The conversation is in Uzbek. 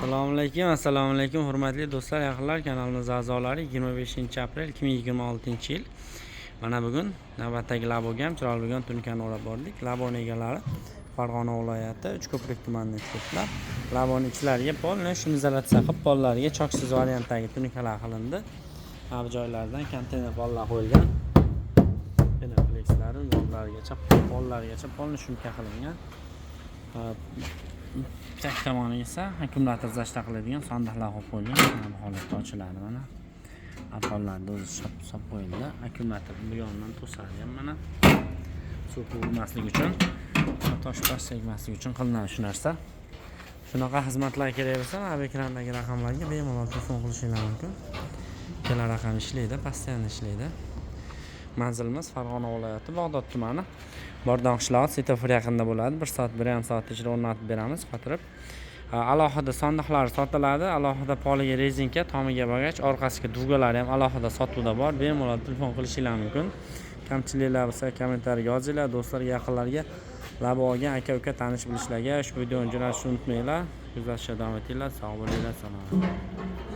Assalomu alaykum, assalomu alaykum, hurmatli do'stlar, yaqinlar, kanalimiz a'zolari. 25-aprel 2026-yil. Mana bugun navbatdagi Laboga ham chiroyli bo'lgan tunukkani olib bordik. Laboni egalari Farg'ona viloyati, Uchko'prik tumanidan chiqibdilar. Laboni ichlariga полный шумоизоляция qilib, pollariga choksiz variantdagi tunukalar qilindi. Har joylaridan konteyner pollar qo'yilgan. Penoplekslari yo'llarigacha, pollarigacha полный шумка qilingan. Chak tomoni esa akkumulyator защита qiladigan sandiqlar qo'yib qo'yilgan. Mana bu holatda ochiladi mana. Arqonlarni o'zi solib qo'yildi. Akkumulyator bu yonidan to'sadi ham mana. Suv urmaslik uchun, tosh tosh tegmaslik uchun qilinadi shu narsa. Shunaqa xizmatlar kerak bo'lsa, mana bu ekrandagi raqamlarga bemalol telefon qilishinglar mumkin. Ikkala raqam ishlaydi, постоянно ishlaydi. Manzilimiz Farg'ona viloyati, Bag'dod tumani. Bordon qishlog'i, svetofor yaqinida bo'ladi. 1 soat, 1,5 soat ichida o'rnatib beramiz, qotirib. Alohida sandiqlar sotiladi, alohida poliga rezinka, tomiga bagaj, orqasiga дуга lari ham alohida sotuvda bor. Bemalol telefon qilishinglar mumkin. Kamchiliklar bo'lsa, kommentariyaga yozinglar. Do'stlarga, yaqinlarga, labo olgan aka-uka, tanish bilishlarga ushbu videoni jo'natishni unutmanglar. Kuzatishda davom etinglar. Sog' bo'linglar, salomat.